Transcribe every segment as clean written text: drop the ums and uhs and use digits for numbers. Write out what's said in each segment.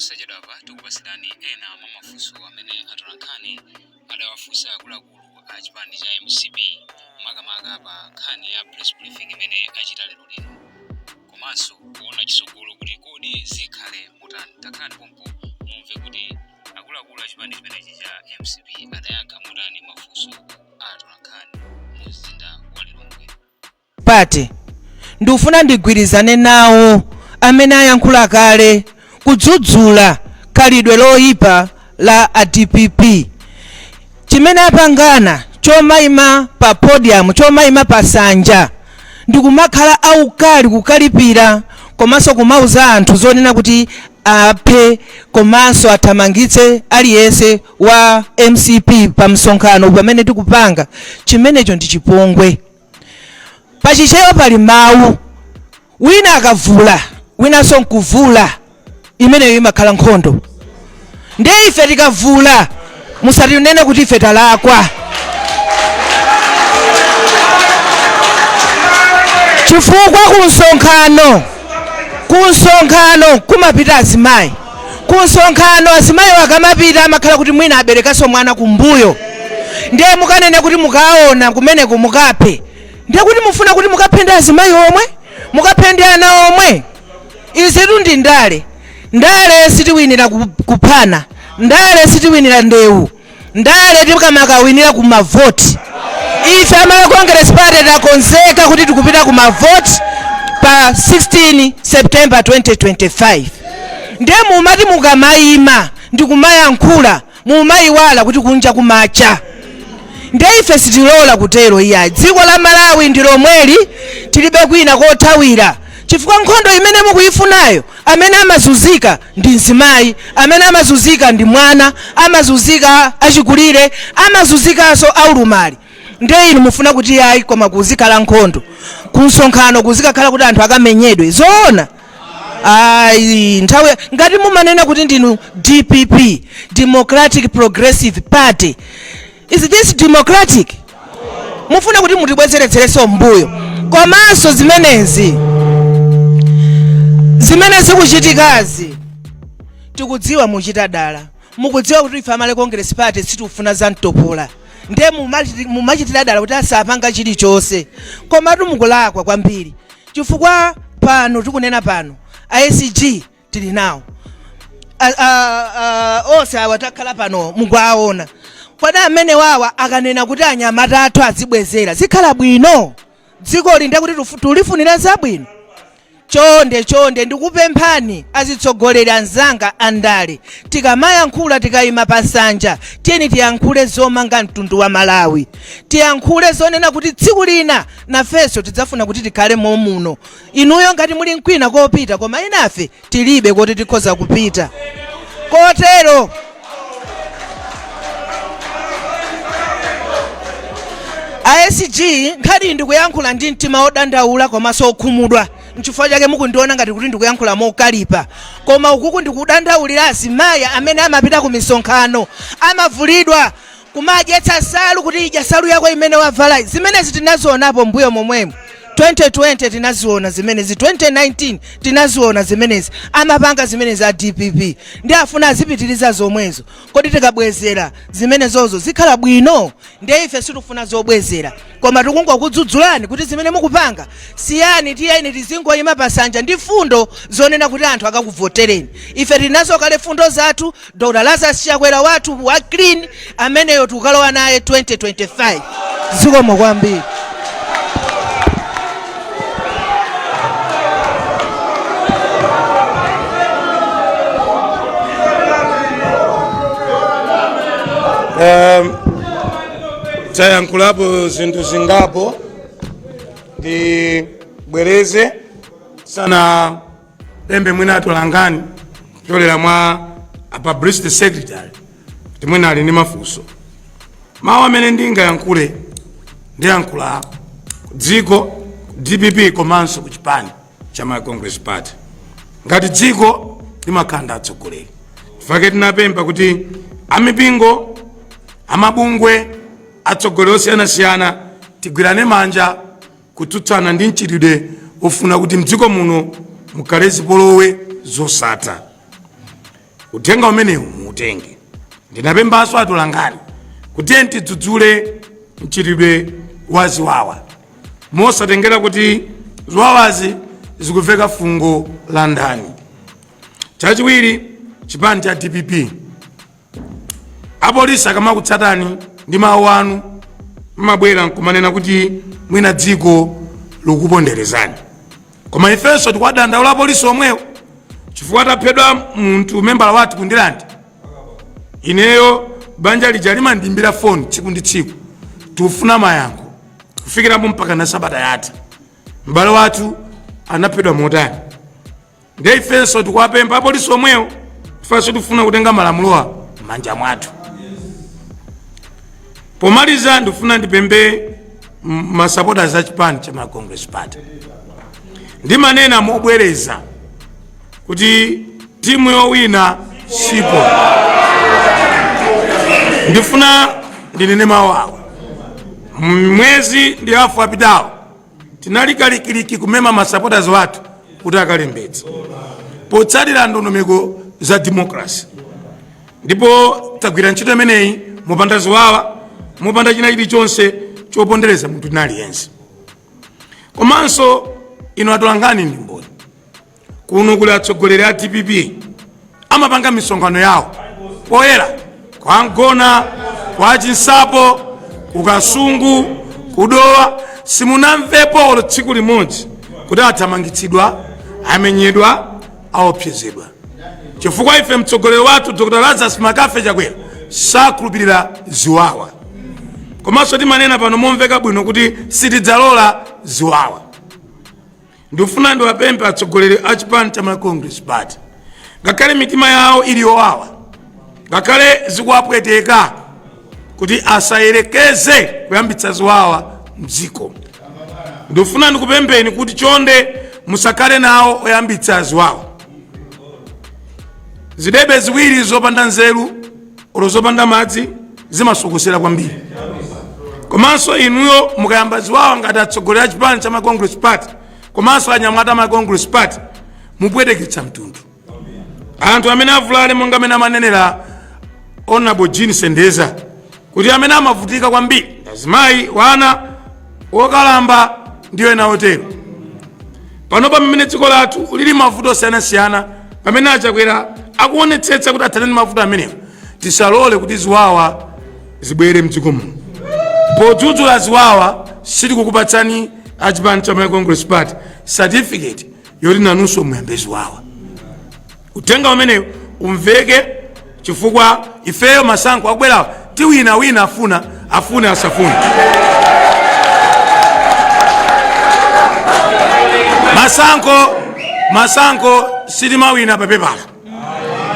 Posachedwapa tikupasirani ena mwa mafunso amene atolankhani adawafunsa akuluakulu a chipani cha MCP, makamaka pa nkhani ya press briefing imene achita lero lino, komanso kuona chitsogolo kuti kodi zikhale motani. Takhalani pompo mumve kuti akuluakulu a chipani chimenechi cha MCP adayankha motani mafunso a atolankhani mu mzinda wa Lilongwe. Party. Ndikufuna ndigwirizane nawo amene ayankhula kale kudzudzula khalidwe loyipa la a dpp. Chimene apangana chomaima pa podium, chomaima pa sanja ndikumakhala aukali, kukalipira komanso kumauza anthu zonena kuti aphe komanso athamangitse aliyense wa mcp pa msonkhano pamene tikupanga, chimenecho ndi chipongwe. Pachichewa pali mawu, wina akavula winanso nkuvula, imeneyo imakhala nkhondo. Ndiye ife tikavula, musatinene kuti ife talakwa, chifukwa ku msonkhano kumapita azimayi. Ku msonkhano azimayi akamapita amakhala kuti mwina aberekanso mwana kumbuyo. Ndiye mukanene kuti mukaona kumeneko mukaphe, ndiye kuti mufuna kuti mukaphe ndi azimayi omwe, mukaphe ndi ana omwe. Izitu ndi ndale. Ndale sitiwinira kuphana, ndale sitiwinira ndewu, ndale tikamakawinira ku mavoti. Ife a Malawi Congress Party takonzeka kuti tikupita ku mavoti pa 16 September 2025. Ndiye mumati mukamayima ndikumayankhula, mumayiwala kuti kunja kumacha. Ndiye ife sitilola kutero iyayi. Dziko la Malawi ndi lomweli, tilibe kwina kothawira, chifukwa nkhondo imene mukuyifunayo, amene amazunzika ndi mzimayi, amene amazunzika ndi mwana, amazunzika achikulire, amazunzikanso aulumali. Ndiye inu mufuna kuti ayi, koma kuzikhala nkhondo ku msonkhano, kuzikakhala kuti anthu akamenyedwe? Zoona? Ayi. Nthawi ngati mumanena kuti ndinu DPP, Democratic Progressive Party, is this democratic? Mufuna kuti mutibwezeretserenso mbuyo. Komanso zimenezi zimene zikuchitikazi, tikudziwa muchita dala. Mukudziwa kuti ife a Malawi Congress Party sitikufuna za mtopola, ndiye mumachitira dala kuti asapanga chilichonse. Komatu mukulakwa kwambiri, chifukwa pano tikunena pano a SG tili nawo, onse awa takhala pano mukuwaona. Kodi amene wawa akanena kuti anyamata athu azibwezera, zikhala bwino? Dzikoli ndiye kuti tulifunira zabwino? Chonde chonde, ndikupemphani azitsogoleri anzanga andale, tikamayankhula, tikayima pa nsanja, tiyeni tiyankhule zomanga mtundu wa Malawi. Tiyankhule zonena kuti tsiku lina nafenso tidzafuna kuti tikhale momuno. Inuyo ngati muli mkwina kopita, koma inafe tilibe koti tikhoza kupita. Kotero a SG, nkhani ndikuyankhula ndi mtima wodandaula komanso okhumudwa, nchifukwa chake mukundiona ngati kuti ndikuyankhula mokalipa. Koma ukuku ndikudandaulira azimayi amene amapita ku misonkhano, amavulidwa, kumadyetsa nsalu kuti idya nsalu yako imene wavala. Zimenezi tinazionapo mbuyo momwemo. 2020 tinaziona zimenezi, 2019 tinaziona zimenezi. Amapanga zimenezi a DPP, ndi afuna azipitiriza zomwezo. Kodi tikabwezera zimenezozo zikhala bwino? Ndiye ife sitifuna zobwezera, koma tikungokudzudzulani kuti zimene mukupanga siyani. Tiyeni tizingoyima pasanja ndi fundo zonena kuti anthu akakuvotereni. Ife tinazo kale fundo zathu. Dr Lazarus Chakwera wathu wa clean ameneyo, tikukalowa naye 2025. Zikomo kwambiri. Tayankhulapo zinthu zingapo, ndibwereze sana pembe mwina atolankhani kupyolera mwa a publicity secretary kuti mwina ali ndi mafunso. Mawu amene ndingayankhule, ndiyankhula ku dziko, ku DPP komanso ku chipani cha Malawi Congress Party. Ngati dziko limakhala ndi atsogoleri, chifukwa tinapempha kuti amipingo, amabungwe, atsogoleri osiyanasiyana tigwirane manja kutsutsana ndi mchitidwe ofuna kuti mdziko muno mukhale zipolowe zosatha. Uthenga umenewu muutenge. Ndinapemphanso atolankhani kuti tidzudzule mchitidwe wa ziwawa, mosatengera kuti ziwawazi zikuveka fungo la ndani. Chachiwiri, chipani cha DPP, apolisi akamakutsatani ndi mawu anu, mmabwera nkumanena kuti mwina dziko likuponderezani, koma ifenso tikuwadandaula apolisi omwewo, chifukwa taphedwa munthu, membala wathu ku Ndirande. Ineyo banja lija limandiimbira foni tsiku ndi tsiku, tikufuna mayankho. Kufikirapo mpaka na sabata yatha, m'bale wathu anaphedwa motani? Ndiye ifenso tikuwapempha apolisi omwewo, ifenso tifuna kutenga malamulowa m'manja mwathu. Pomaliza, ndifuna ndipemphe masupporters a chipani cha Malawi Congress Party. Ndimanena mobwereza kuti timu yowina sipo. Ndifuna ndinene mawu awa: mwezi ndi hafu apitawo tinali kalikiliki kumema masupporters wathu kuti akalembetse potsatira ndondomeko za democracy, ndipo tagwira ntchito imeneyi mopanda ziwawa, mopanda china chilichonse chopondereza munthu aliyense. Komanso inu atolankhani ndi mboni, kuno kuli atsogoleri a DPP amapanga misonkhano yawo poyera, kwa Ngona, kwa Chinsapo, kuKasungu, kuDowa. Simunamvepo olo tsiku limodzi kuti athamangitsidwa, amenyedwa, aopsezedwa, chifukwa ife mtsogoleri wathu Dr Lazarus McCarthy Chakwera sakhulupirira ziwawa. Komanso timanena pano momveka bwino kuti sitidzalola ziwawa. Ndifuna ndiwapemphe atsogoleri a chipani cha Malawi Congress Party, ngakhale mitima yawo ili yowawa, ngakhale zikuwapweteka, kuti asayerekeze kuyambitsa ziwawa mdziko. Ndifuna ndikupempheni kuti chonde musakhale nawo oyambitsa ziwawa. Zidebe ziwiri zopanda nzeru olo zopanda madzi zimasokosera kwambiri. Komanso inuyo mukayamba ziwawa ngati atsogoleri a chipani cha Malawi Congress Party komanso anyamata a Malawi Congress Party, mupweteketsa mtundu. Anthu amene avulale, monga amene amanenera Honorable Jean Sendeza, kuti amene amavutika kwambiri azimayi, wana, wokalamba ndiyo ena otero. Panopa pamene dziko lathu lili mavuto osiyanasiyana, pamene aChakwera akuonetsetsa kuti athane ndi mavuto amenewa, tisalole kuti ziwawa zibwere mdziko muno. Podzudzula ziwawa, sitikukupatsani achipani cha Malawi Congress Party certificate yoti nanunso muyambe ziwawa. Uthenga umeneyo umveke, chifukwa ifeyo masankho akubwerawa tiwina, wina afuna afune asafune. Masankho sitimawina pa pepala,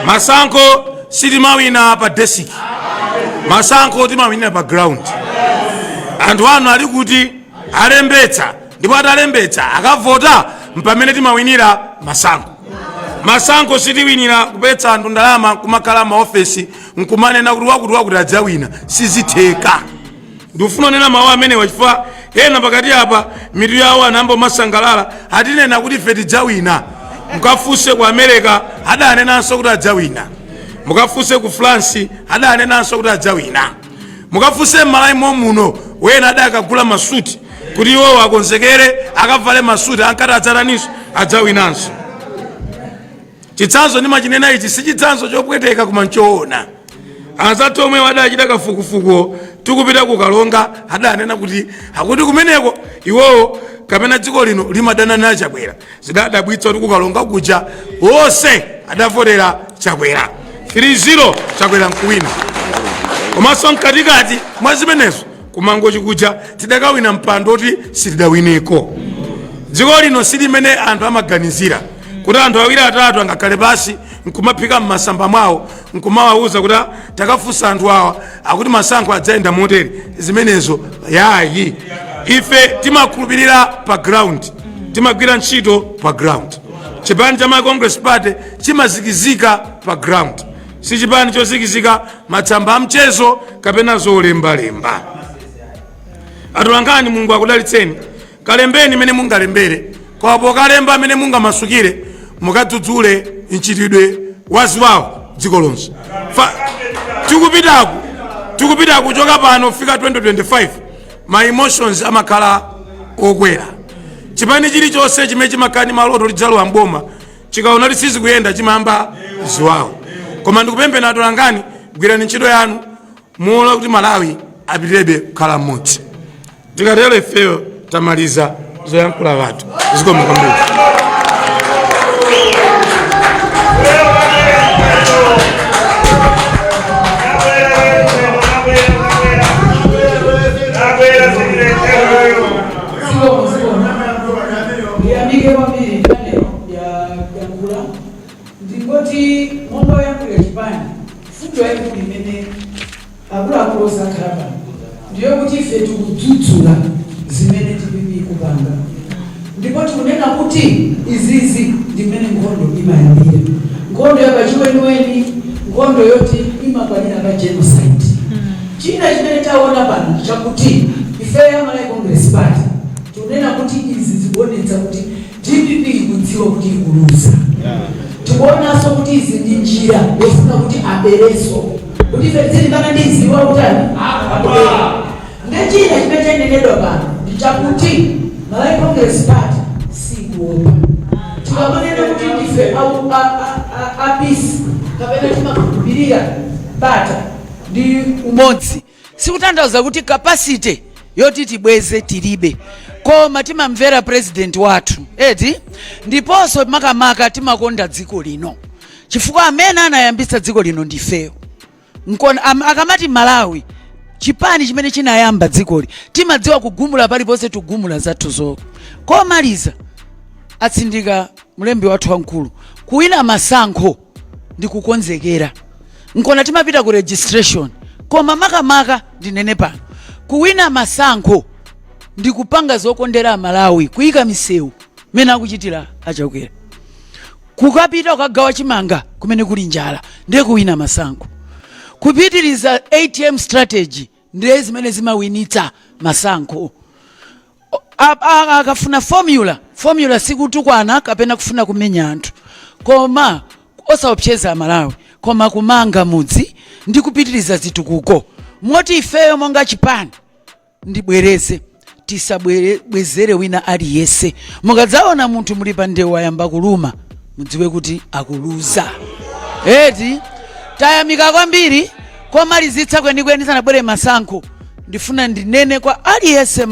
masankho sitimawina pa desiki, masankho timawinira pa ground. Anthu anu ali kuti alembetsa, ndipo atalembetsa akavota, mpamene timawinira masankho. Masankho sitiwinira kupetsa anthu ndalama, kumakhala maofesi nkumanena kuti wakuti wakuti adzawina. Sizitheka. Ndikufuna kunena mawu amenewa chifukwa ena pakati apa mitu yawo anayamba masangalala, atinena kuti ife tidzawina. Mukafunse ku America, adanenanso kuti adzawina. Mukafunse ku France, adanenanso kuti adzawina. Mukafunse m'Malawi muno, wena adakagula masuti kuti iwowo akonzekere akavale masuti, ankati adzataninso? Adzawinanso. Chitsanzo ndimachinena ichi si chitsanzo chopweteka, koma nchoona. Anzathu omwe adachita kafukufuku tikupita kuKalonga adanena kuti akuti kumeneko iwowo kapena dziko lino limadana na Chakwera. Zidadabwitsa kuti kuKalonga kuja wonse adavotera Chakwera 3-0, Chakwera nkuwina. Komanso mkatikati mwa zimenezo, kuMangochi kuja tidakawina mpando oti sitidawineko. Dziko lino silimene anthu amaganizira kuti anthu awiri atatu angakhale pasi nkumaphika mmasamba mwawo nkumawawuza kuti, "Ah, takafunsa anthu awa, akuti masankho adzayenda motere." Zimenezo yayi. Ife timakhulupirira pa ground, timagwira ntchito pa ground. Chipani cha Malawi Congress Party chimazikizika pa ground, si chipani chozikizika matsamba a mchezo kapena zolembalemba. Atolankhani, Mulungu akudalitseni. Kalembeni imene mungalembere, koma pokalemba amene mungamasukire, mukadzudzule mchitidwe wa ziwawa. Dziko lonse tikupitaku, tikupita kuchoka pano kufika 2025, ma emotions amakhala okwera. Chipani chilichonse chimene chimakhala ndi maloto lidzalowa mboma, chikaona kuti sizikuyenda chimayamba ziwawa. Koma ndikupempheni atolankhani, gwirani ntchito yanu muona kuti Malawi apitirebe kukhala mmodzi. Tikatero ifeyo tamaliza zoyankhula zathu. Zikomo kwambiri. Zikomo, zikomo. Ndiyamike kwambiri panel ya yankhula. Ndingoti monga oyankhulira chipani, fundo yaikulu imene akuluakulu osakhala pano ndiyo kuti ife tikudzudzula zimene DPP ikupanga, ndipo tikunena kuti izizi ndi mmene nkhondo imayambira, nkhondo yapachiweniweni, nkhondo yoti imakwanira pa genocide. China chimene taona pano chakuti ifeyo Malawi Congress Party tikunena kuti izi zikuonetsa kuti DPP ikudziwa kuti ikuluza. Tikuonanso kuti izi ndi njira yofuna kuti abereso, kuti ife tizilimbana ndi iziwa kutani akubera. Ndechina chimene chanenedwa pano ndi chakuti Malawi Congress Party sikuopa. Tikamanena kuti ndife a peace kapena timakhulupirira bata ndi umodzi, sikutanthauza kuti capacity yoti tibweze tilibe, koma timamvera president wathu eti, ndiponso makamaka timakonda dziko lino, chifukwa amene anayambitsa dziko lino ndifeyo. Nkona akamati Malawi, chipani chimene chinayamba dzikoli, timadziwa kugumula paliponse, tugumula zathu zoko. Komaliza, atsindika mlembi wathu wamkulu, kuwina masankho ndi kukonzekera, nkona timapita ku registration. Koma makamaka ndinene pano, kuwina masankho ndi kupanga zokondera Amalawi, kuyika misewu mene akuchitira Achakwera, kukapita kukagawa chimanga kumene kuli njala, ndiye kuwina masankho. Kupitiriza ATM strategy, ndiye zimene zimawinitsa masankho. Akafuna formula, formula sikutukwana kapena kufuna kumenya anthu, koma osaopseza Amalawi, koma kumanga mudzi ndi kupitiriza zitukuko. Moti ifeyo monga chipani, ndibwereze, tisabwezere wina aliyense. Mukadzaona munthu muli pa ndewu ayamba kuluma, mudziwe kuti akuluza eti. Tayamika kwambiri. Komalizitsa kwenikweni, sanabwere masankho, ndifuna ndinene kwa aliyense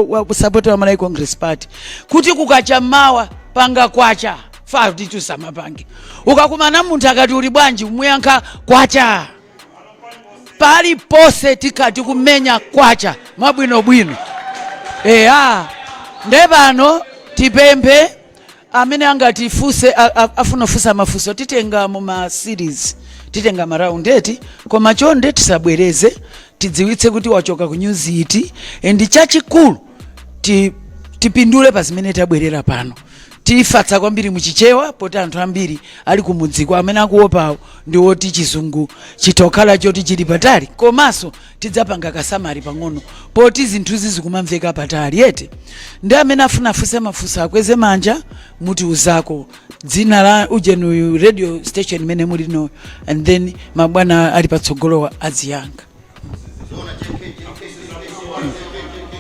wa kusapota wa Malawi Congress Party kuti kukacha mawa panga kwacha fatitu samapange. Ukakumana munthu akati uli bwanji, umuyankha kwacha. Paliponse tikati kumenya kwacha mwabwinobwino. Eya, nde pano tipemphe amene angatifunse, afuna kufunsa mafunso. Titenga mu ma series, titenga ma round eti, koma chonde tisabwereze, tidziwitse kuti wachoka ku news iti. And chachikulu tipindule pa zimene tabwerera pano. Tifatsa kwambiri muchichewa poti anthu ambiri ali kumudziko, amene akuopawo ndi woti chizungu chitokhala choti chili patali. Komanso tidzapanga ka summary pang'ono poti zinthuzi zikumamveka patali eti. Ndi amene afuna afunse mafunso akweze manja, mutiuzako dzina la ujenuyu, radio station imene muli nayo, and then mabwana ali patsogolowa aziyankha.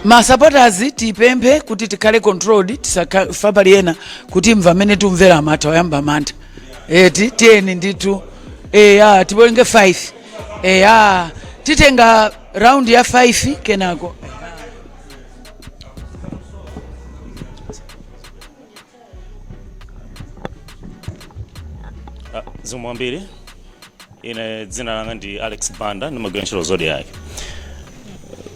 Ma supporters tipemphe kuti tikhale controlled, tisafa pali ena kuti mva amene tumvera amatha oyamba mantha eti. Tiyeni ndithu, eya, tiwerenge 5. Eya, titenga round ya 5 kenako. Zikomo kwambiri. Ine dzina langa ndi Alex Banda, ndimagwira ntchito Zodiak.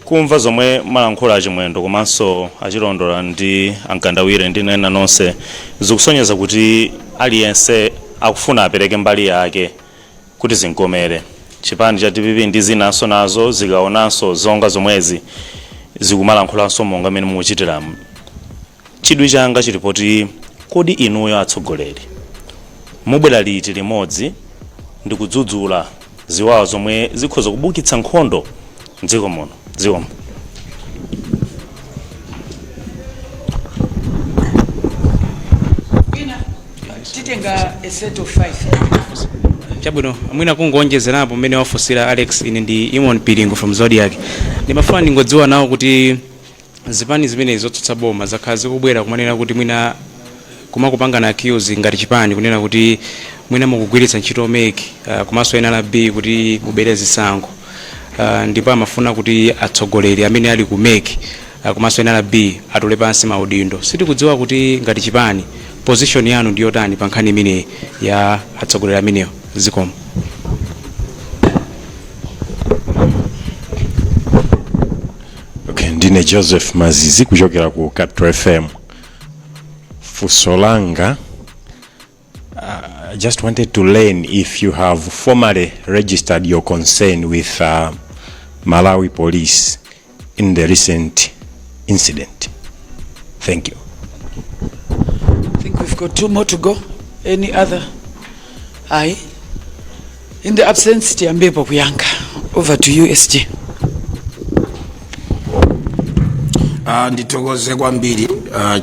Kumva zomwe malankhula Achimwendo komanso Achilondola ndi Ankandawire ndi ena nonse, zikusonyeza kuti aliyense akufuna apereke mbali yake kuti zinkomere chipani cha DPP, ndi zinanso nazo zikaonanso zonga zomwezi zikumalankhulaso monga mmene mukuchitiramu. Chidwi changa chilipoti, kodi inuyo atsogoleri mubwera liti limodzi ndi kudzudzula ziwawa zomwe zikhoza kubukitsa nkhondo mdziko muno? Zikomo. Ina titenga a set of 5. Chabwino, mwina kungonjezerapo mmene wafunsira Alex, ine ndi Imon Piringo from Zodiac. Ndimafuna ndingodziwa nawo kuti zipani zimene zotsutsa boma zakhala zikubwera kumanena kuti mwina kumakupangana accuse ngati chipani, kunena kuti mwina mukugwiritsa ntchito MEC komanso NRB kuti mubere zisankho, ndipo amafuna kuti atsogoleri amene ali ku MEC komanso NRB atule pansi maudindo. Sitikudziwa kuti ngati chipani position yanu ndi yotani pa nkhani imeneyi ya atsogoleri amenewo. Zikomo. Okay, ndine Joseph Mazizi kuchokera ku Capital FM. Funso langa, I just wanted to learn if you have formally registered your concern with Malawi Police in the recent incident. Thank you. I think we've got two more to go. Any other? Aye. In the absence, tiyambepo kuyankha. Over to you, SG. Ndithokoze kwambiri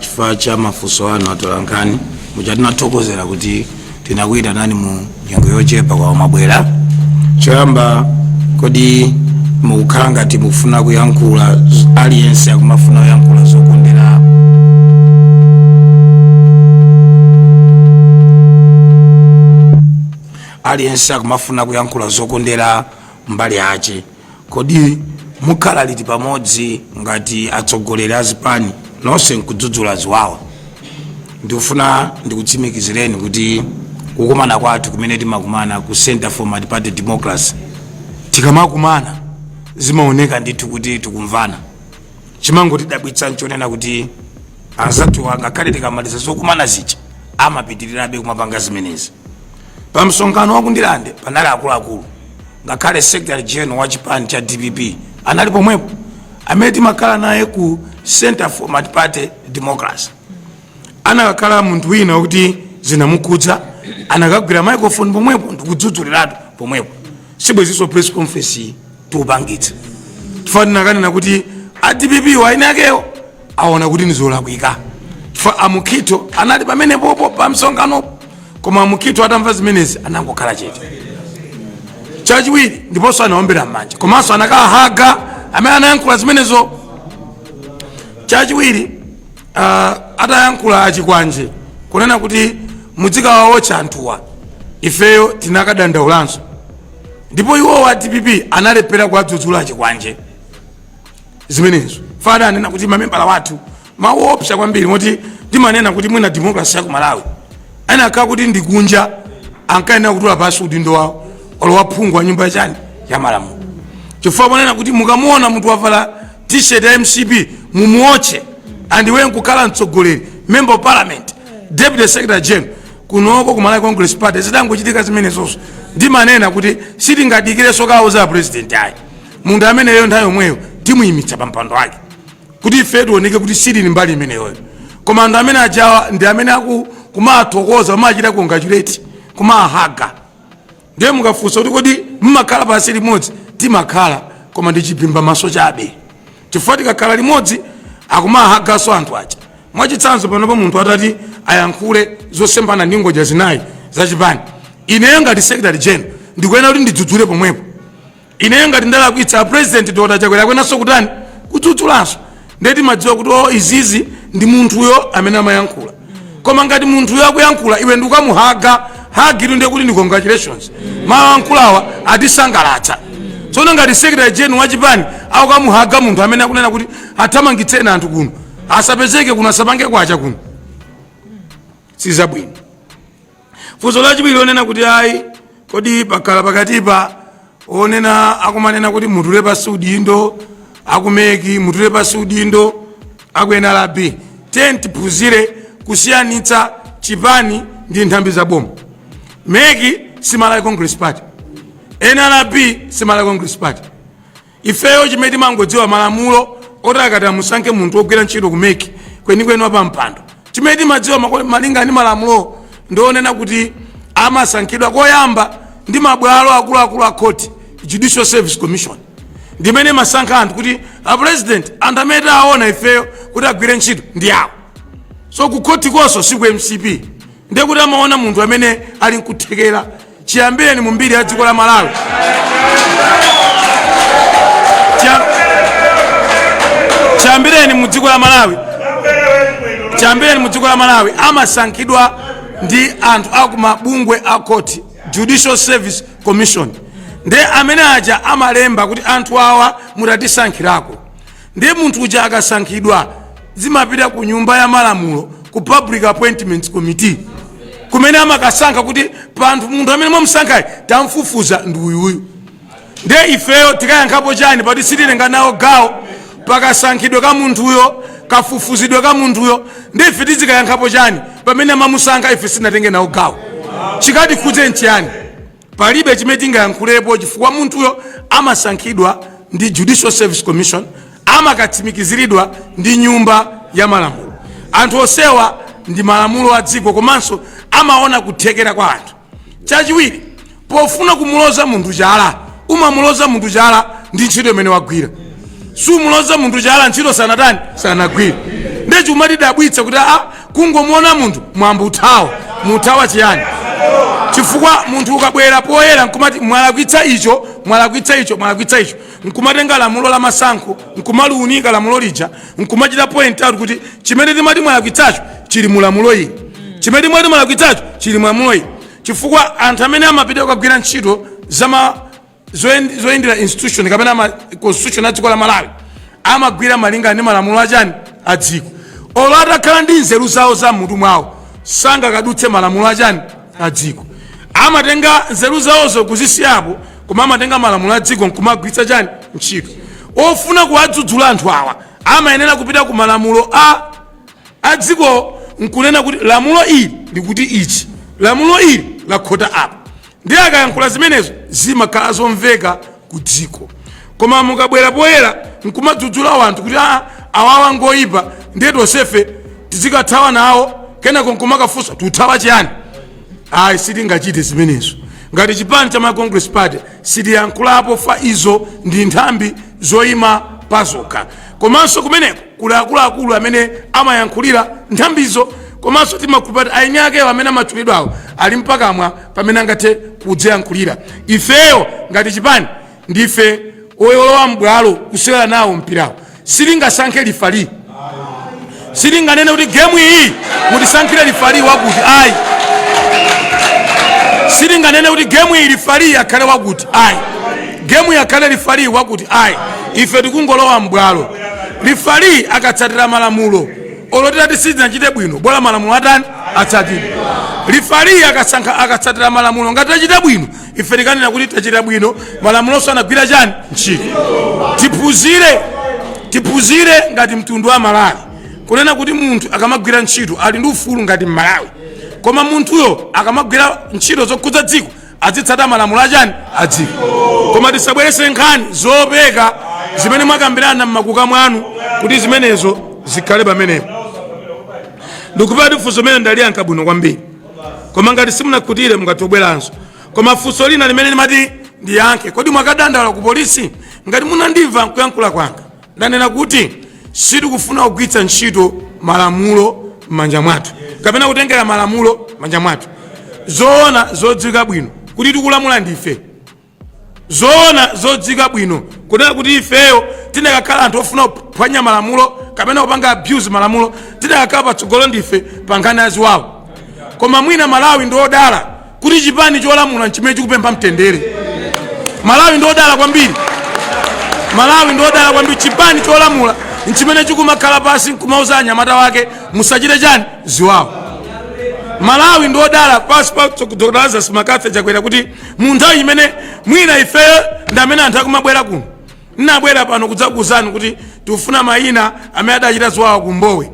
chifukwa cha mafunso anu atolankhani. Muja tinathokozera kuti tinakuyitanani mu nyengo yochepa kwa mabwera. Choyamba, kodi mukukhala ngati mukufuna kuyankhula, aliyense akumafuna kuyankhula zokondera aliyense, akumafuna kuyankhula zokondera mbali yace. Kodi mukhala liti pamodzi ngati atsogoleri a zipani nonse nkudzudzula ziwawa? Ndikufuna ndikutsimikizireni kuti kukumana kwathu kumene timakumana ku Center for Multi-Party Democracy, tikamakumana zimaoneka ndithu kuti tikumvana. Chimangotidabwitsa nchonena kuti anzathu, ngakhale tikamaliza zokumana zija, amapitirirabe kumapanga zimenezi. Pa msonkhano wakundilande panali akuluakulu, ngakhale secretary general wa chipani cha DPP anali pomwepo, amene timakhala naye ku Center for Multi-Party Democracy. Anakakhala munthu wina wokuti zinamukhudza, anakagwira microphone pomwepo ndikudzudzuliratu pomwepo, sibwezinso press conference tiupangitsa, chifukwa tinakanena kuti a DPP waine akewo aona kuti nizolakwika, chifukwa amukhito anali pamenepopo pa msonkhanopo. Koma amukhito atamva zimenezi anangokhala chete. Chachiwiri, ndiponso anaombera m'manja komanso anakahaga amene anayankhula zimenezo. Chachiwiri, atayankhula achikwanje kunena kuti mudzikawawotcha anthuwa, ifeyo tinakadandaulanso, ndipo iwowa DPP analephera kuwadzudzula achikwanje zimenezo. Fada anena kuti mamembala wathu, mawu opsa kwambiri, moti ndimanena kuti mwina democracy ya ku Malawi anakhala kuti ndikunja, ankayenera kutula pasi udindo wawo olo waphungu wa nyumba yachani ya malamulo, chifukwa ponena kuti mukamuona munthu wavala T-shirt ya MCP mumuotche, andiwe nkukhala mtsogoleri, member of parliament, deputy secretary general. Kunoko ku Malawi Congress Party zitangochitika zimenezozo, ndimanena kuti sitingadikirenso kawo za president, ayi, munthu ameneyo nthawi yomweyo timuyimitsa pa mpando wake kuti ife tioneke kuti sitili mbali imeneyoyo. Koma anthu amene ajawa ndi amene aku kumathokoza, kumachita congratulate, kumahaga. Ndiye mukafunsa kuti kodi mmakhala pansi limodzi, timakhala, koma ndi chiphimba maso chabe, chifukwa tikakhala limodzi akumahaganso anthu aja. Mwachitsanzo, panopo munthu atati ayankhule zosemphana ndi ngodya zinayi zachipani, ineyo ngati secretary general ndikuyenera kuti ndidzudzule pomwepo. Ineyo ngati ndalakwitsa, President Dr Chakwera akuyenanso kutani? Kudzudzulanso. Ndiye timadziwa kuti o, izizi ndi munthuyo amene amayankhula. Koma ngati munthuyo akuyankhula, iwe ndikukamuhaga hagitu, ndiye kuti ndi congratulations, mayankhulawa atisangalatsa. Tsono ngati secretary general wachipani akukamuhaga munthu amene akunena kuti athamangitseni anthu kuno, asapezeke kuno, asapange kwacha kuno, sizabwino. Funso lachiwiri lonena kuti ayi, kodi pakhala pakatipa onena akumanena kuti mutule pasi udindo aku MEC, mutule pasi udindo aku NRB, tiye tiphunzire kusiyanitsa chipani ndi nthambi za boma. MEC si Malawi Congress Party, NRB si Malawi Congress Party. Ifeyo chimene timangodziwa, malamulo oti akati amusankhe munthu wogwira ntchito ku MEC kwenikweni wa pampando, chimene timadziwa malinga ndi malamulo ndionena kuti amasankhidwa koyamba ndi mabwalo akuluakulu a court, Judicial Service Commission, ndimene masankha anthu kuti a president, anthu amene taona ifeyo kuti agwire ntchito ndi awo. So ku khoti konso si ku MCP, ndiye kuti amaona munthu amene ali nkuthekera. Chiyambireni mu mbiri ya dziko la Malawi, chiyambireni mu dziko la Malawi, chiyambireni mu dziko la Malawi, amasankhidwa ndi anthu akumabungwe a court, Judicial Service Commission. Ndi amene aja amalemba kuti anthu awa mutatisankhirako. Ndiye munthu uja akasankhidwa, zimapita ku Nyumba ya Malamulo, ku Public Appointments Committee, kumene amakasankha kuti panthu munthu amene mwamusankhayi tamfufuza ndi uyuyu. Ndiye ifeyo tikayankhapo chani pati sititenga nawo gawo pakasankhidwe ka munthuyo, kafufuzidwe ka munthuyo? Ndiye ife tizikayankhapo chani pamene amamusankha ife sitinatenge nawo gawo? Chikatikhudze nchiyani? Palibe chimene tingayankhulepo, chifukwa munthuyo amasankhidwa ndi Judicial Service Commission, amakatsimikiziridwa ndi Nyumba ya Malamulo. Anthu osewa ndi malamulo a dziko, komanso amaona kuthekera kwa anthu. Chachiwiri, pofuna kumuloza munthu chala, umamuloza munthu chala ndi ntchito imene wagwira. Sumuloza munthu chala ntchito sanatani, sanagwire. Ndiye chimatidabwitsa kuti a kungomuona munthu mwambo uthawa, muthawa chiyani? Chifukwa munthu ukabwera poyera nkumati mwalakwitsa icho, mwalakwitsa icho, mwalakwitsa icho, nkumatenga lamulo la masankho, nkumaluunika lamulo lija, nkumachita point out kuti chimene timati mwalakwitsacho chili mu lamulo ili, chimene timati mwalakwitsacho chili mu lamulo ili. Chifukwa anthu amene amapita kukagwira ntchito zama zoyendera institution kapena ma constitution a dziko la Malawi amagwira malinga ndi malamulo achani, a dziko. Olo atakhala ndi nzeru zawo za mutu mwawo, sangakadutse malamulo achani, a dziko. Amatenga nzeru zawozo kuzisiyapo, koma amatenga malamulo a dziko nkumagwiritsa chani, ntchito. Ofuna kuwadzudzula anthu awa amayenera kupita ku malamulo a dziko nkunena kuti lamulo ili likuti ichi, lamulo ili lakhota apa. Ndiye akayankhula zimenezo zimakhala zomveka ku dziko. Koma mukabwera poyera nkumadzudzula wanthu kuti aa, awawa ngoyipa, ndiye tonsefe tizikathawa nawo, kenako nkumakafunsa tuthawa chiyani? Ayi, sitingachite zimenezo. Ngati chipani cha Congress Party sitiyankhulapo fa izo ndi nthambi zoyima pazokha, komanso kumeneko kuli akuluakulu amene amayankhulira nthambizo. Komanso timakhulupirira kuti aini akewo amene amatchulidwawo ali mpakamwa pamene angathe kudziyankhulira. Ifeyo ngati chipani ndife oyolowa mbwalo kusewera nawo mpirawo. Sitingasankhe referee, sitinganene kuti game iyi mutisankhire referee wakuti, ayi. Sitinganene kuti game iyi referee akhale wakuti, ayi. Game iyi akhale referee wakuti, ayi. Ife tikungolowa mbwalo. Referee akatsatira malamulo, olo titati sitinachite bwino, bola malamulo atani, atsatidwe. Referee akasankha, akatsatira malamulo, ngati tachita bwino, ife tikanena kuti tachita bwino, malamulo anagwira chani, ntchito. Tiphunzire, tiphunzire ngati mtundu wa Malawi kunena kuti munthu akamagwira ntchito ali ndi ufulu ngati Mmalawi, koma munthuyo akamagwira ntchito zokhudza dziko azitsata malamulo achani, a dziko. Koma tisabwerese nkhani zopeka zimene mwakambirana mmakuka mwanu kuti zimenezo zikhale pamenepo. Ndikupati funso limene ndaliyankha bwino kwambiri, koma ngati simunakhutire mungatobweranso. Koma funso lina limene limati ndiyankhe: kodi mwakadandaula ku polisi? Ngati munandimva nkuyankhula kwanga, ndanena kuti sitikufuna kugwiritsa ntchito malamulo m'manja mwathu kapena kutengera malamulo m'manja mwathu. Zoona zodziwika bwino kuti tikulamula ndife. Zoona zodziwika bwino kunena kuti ifeyo tinakakhala anthu ofuna kuphwanya malamulo kapena kupanga abuse malamulo, tinakakhala patsogolo ndife pa nkhani aziwawo. Koma mwina Malawi ndi odala kuti chipani cholamula nchimene chikupempha mtendere. Malawi ndi odala kwambiri, Malawi ndi odala kwambiri. Chipani cholamula nchimene chikumakhala pasi nkumauza anyamata wake musachite chani, ziwawo. Malawi ndi odala pasi pa Dr Lazarus McCarthy Chakwera kuti mu nthawi imene mwina ifeyo ndi amene anthu akumabwera kuno, nnabwera pano kudzakuwuzani kuti tikufuna mayina amene adachita ziwawa kumbowe.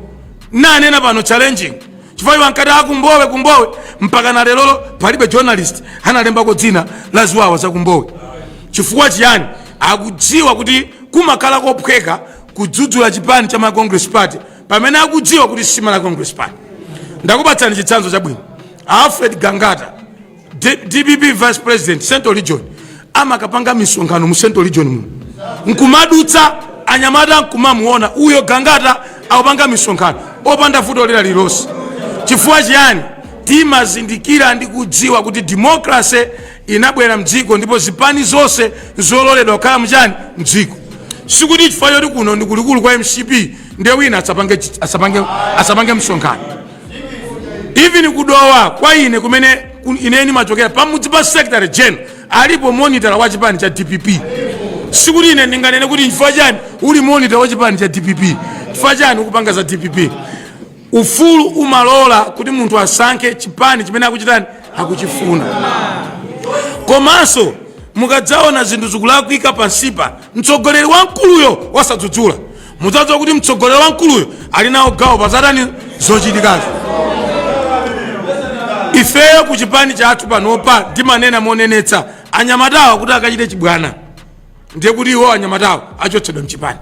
Nanena pano challenging, chifukwa iwo ankati akumbowe, kumbowe, mpaka na lerolo palibe journalist analembako dzina la ziwawa za kumbowe. Chifukwa chiyani? Akudziwa kuti kumakhala kophweka kudzudzula chipani cha Congress Party pamene akudziwa kuti simala Congress Party. Ndakupatsani chitsanzo chabwino: Alfred Gangata, DPP vice president, Central Region, amakapanga misonkhano mu Central Region muno, nkumadutsa anyamata nkumamuona uyo Gangata akupanga misonkhano opanda vuto lina lililonse. Chifukwa chiyani? Timazindikira ndi kudziwa kuti democracy Inabwera mdziko ndipo zipani zonse zololedwa kukhala mchani mdziko. Sikuti chifukwa choti kuno ndi kulikulu kwa MCP ndiye wina asapange msonkhano. Even kudowa kwa ine kumene ineni machokera, pamudzi pa secretary general alipo monitor wa chipani cha DPP. Sikuti ine ndinganene kuti chifukwa chani uli monitor wa chipani cha DPP, chifukwa chani ukupanga za DPP. Ufulu umalola kuti munthu asankhe chipani chimene akuchitani, akuchifuna. Komanso mukadzaona zinthu zikulakwika pansipa, mtsogoleri wamkuluyo wasadzudzula, mudzadziwa kuti mtsogoleri wamkuluyo ali nawo gawo pazatani, zochitikazo. Ifeyo ku chipani chathu panopa timanena monenetsa, anyamatawa kuti akachite chibwana, ndiye kuti iwo anyamatawa achotsedwa mchipani.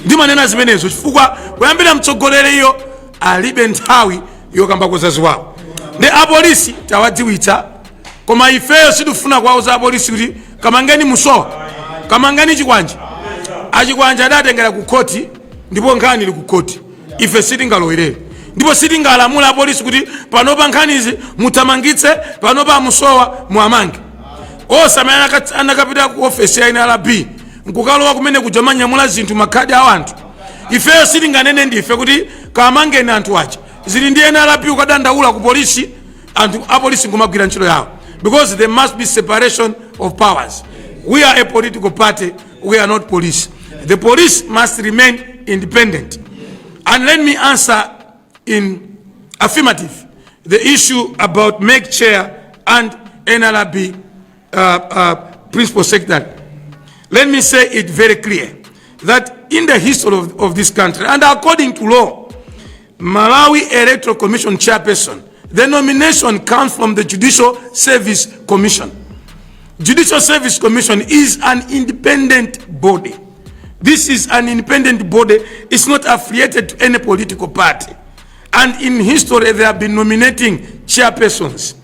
Ndimanena zimenezo chifukwa kuyambira mtsogoleri iyo alibe nthawi yokambako zaziwawo. Ndi apolisi tawadziwitsa, koma ifeyo sitifuna kuwauza apolisi kuti kamangeni Musowa, kamangeni Chikwanje. Achikwanje adatengera ku khoti ndipo nkhani ili ku khoti. Ife sitingalowerere ndipo sitingalamula apolisi kuti panopa nkhanizi muthamangitse, panopa amusowa muamange. Onse amene anakapita ku ofesi ya NRB nkukalowa kumene kuja manyamula zinthu, makhadi a anthu, ifeyo sitinganene ndife kuti kamangeni anthu aja. Zili ndi NRB ukadandaula ku polisi, anthu apolisi nkumagwira ntchito yawo, because there must be separation of powers. We are a political party, we are not police. The police must remain independent. And let me answer in affirmative the issue about MEC chair and NRB principal secretary. Let me say it very clear that in the history of this country and according to law, Malawi Electoral Commission chairperson, the nomination comes from the Judicial Service Commission. Judicial Service Commission is an independent body. This is an independent body. It's not affiliated to any political party. And in history, they have been nominating chairpersons.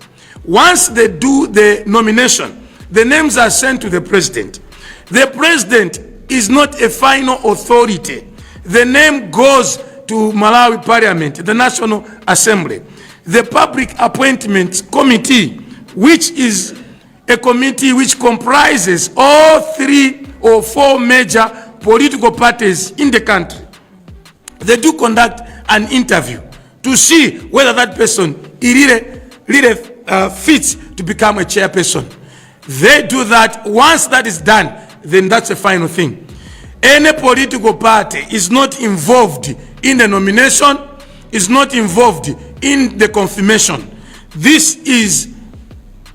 Once they do the nomination, the names are sent to the president. The president is not a final authority. The name goes to Malawi Parliament, the National Assembly. The Public Appointments Committee, which is a committee which comprises all three or four major political parties in the country, they do conduct an interview to see whether that person really, really fits to become a chairperson. They do that. Once that is done, then that's a final thing. Any political party is not involved in the nomination, is not involved in the confirmation. This is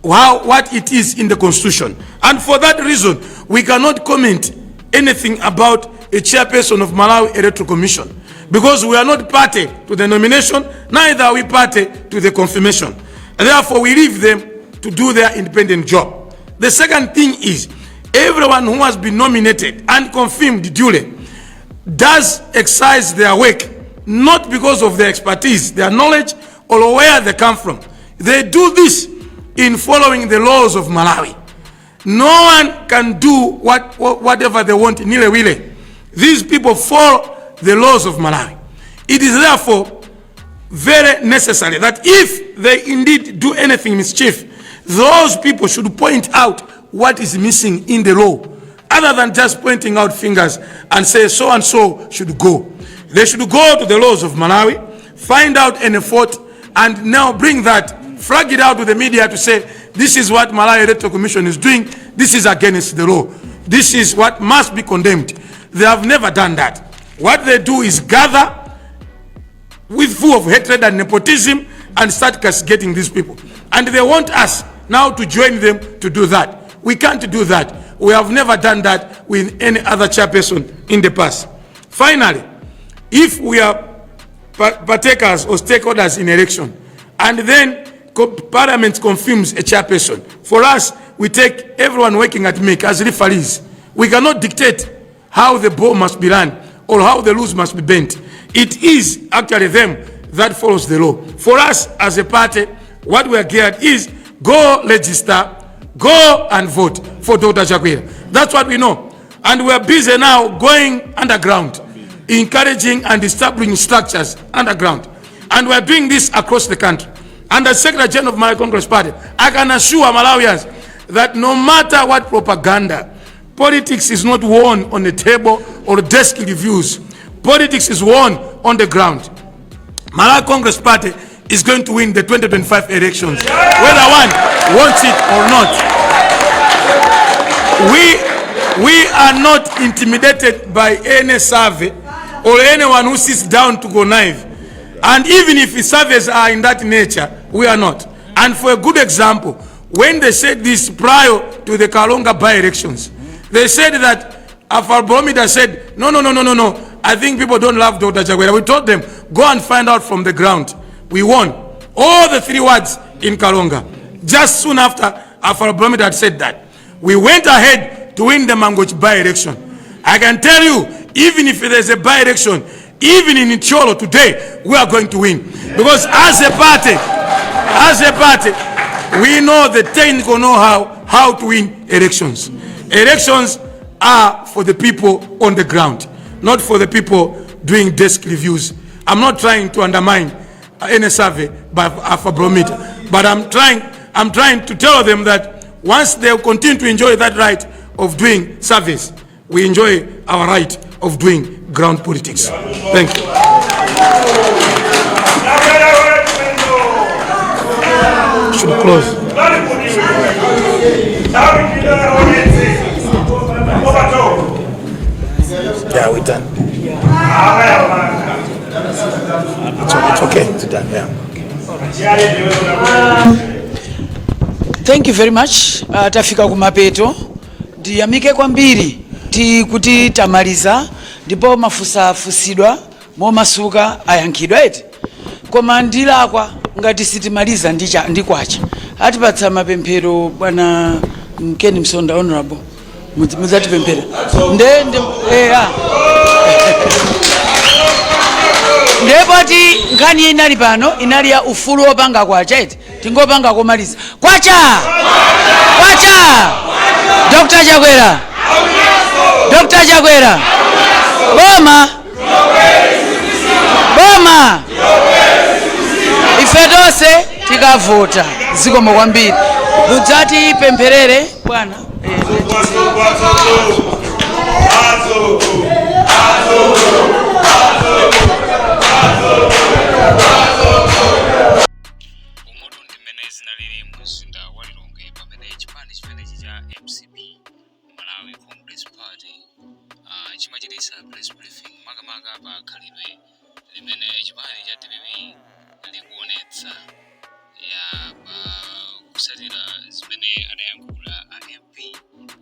what it is in the constitution. And for that reason, we cannot comment anything about a chairperson of Malawi Electoral Commission because we are not party to the nomination, neither are we party to the confirmation. Therefore, we leave them to do their independent job. The second thing is, everyone who has been nominated and confirmed duly does exercise their work not because of their expertise, their knowledge, or where they come from. They do this in following the laws of Malawi. No one can do whatever they want nilewile. These people follow the laws of Malawi. It is therefore very necessary that if they indeed do anything mischief, those people should point out what is missing in the law, other than just pointing out fingers and say so and so should go. They should go to the laws of Malawi, find out an effort, and now bring that, flag it out to the media to say, this is what Malawi Electoral Commission is doing, this is against the law, this is what must be condemned. They have never done that. What they do is gather with full of hatred and nepotism and start castigating these people. And they want us now to join them to do that. We can't do that. We have never done that with any other chairperson in the past. Finally, if we are partakers or stakeholders in election, and then Parliament confirms a chairperson, for us, we take everyone working at MEC as referees. We cannot dictate how the ball must be run or how the rules must be bent. It is actually them that follows the law. For us as a party, what we are geared is go register, go and vote for Dr. Chakwera. That's what we know. And we are busy now going underground, encouraging and establishing structures underground. And we are doing this across the country. And as Secretary General of Malawi Congress Party, I can assure Malawians that no matter what propaganda, politics is not won on the table or desk reviews. Politics is won on the ground. Malawi Congress Party is going to win the 2025 elections, whether one wants it or not. We are not intimidated by any survey or anyone who sits down to connive. And even if the surveys are in that nature, we are not. And for a good example, when they said this prior to the Karonga by-elections, they said that Afrobarometer said, "No, no, no, no, no, no. I think people don't love Dr. Chakwera." We told them, "Go and find out from the ground." We won all the three wards in Karonga. Just soon after Afrobarometer had said that. We went ahead to win the Mangochi by-election. I can tell you, even if there's a by-election, even in Thyolo today, we are going to win. Because as a party, we know the technical know-how, how to win elections. Elections are for the people on the ground, not for the people doing desk reviews. I'm not trying to undermine any survey by Afrobarometer, but I'm trying to tell them that once they continue to enjoy that right of doing surveys, we enjoy our right of doing ground politics. Thank you. Should close. Yeah, we're done. It's okay. It's done. Yeah. Thank you very much. Tafika kumapeto. Ndiyamike kwambiri ti kuti tamaliza ndipo mafunso afunsidwa momasuka, ayankhidwa, eti? Koma ndilakwa ngati sitimaliza ndi kwacha. Atipatsa mapemphero bwana Mkeni Msonda, honorable. Mudzatipemphera nde ah. Ndepoti nkhani inali pano inali ya ufulu wopanga kwacha, eti? Tingopanga komaliza. Kwacha, kwacha! Dr Chakwera, Dr Chakwera, boma, boma! Ife tonse tikavota. Zikomo kwambiri. Mudzati pempherere bwana. Umutu ndi mmene zinalili mu mzinda wa Lilongwe pamene chipani chimenechi cha MCP, Malawi Congress Party, chimachititsa press briefing makamaka pa khalidwe limene chipani cha DPP likuonetsa ya pa kusatira zimene adayankhula a MP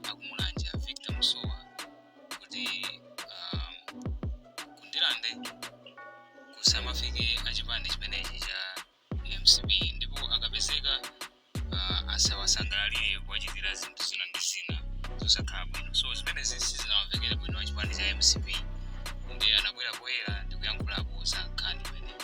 akumulanja Victor Musowa kuti kundilande kusamafike achipani chimenechi cha MCP ndipo akapezeka asawasangalalire kuwachitira zinthu zina ndi zina zosakhala bwino. So zimenezi sizinawamvekere bwino achipani cha MCP, ndi anabwera poyera ndi kuyankhulapo za nkhani imeneyi.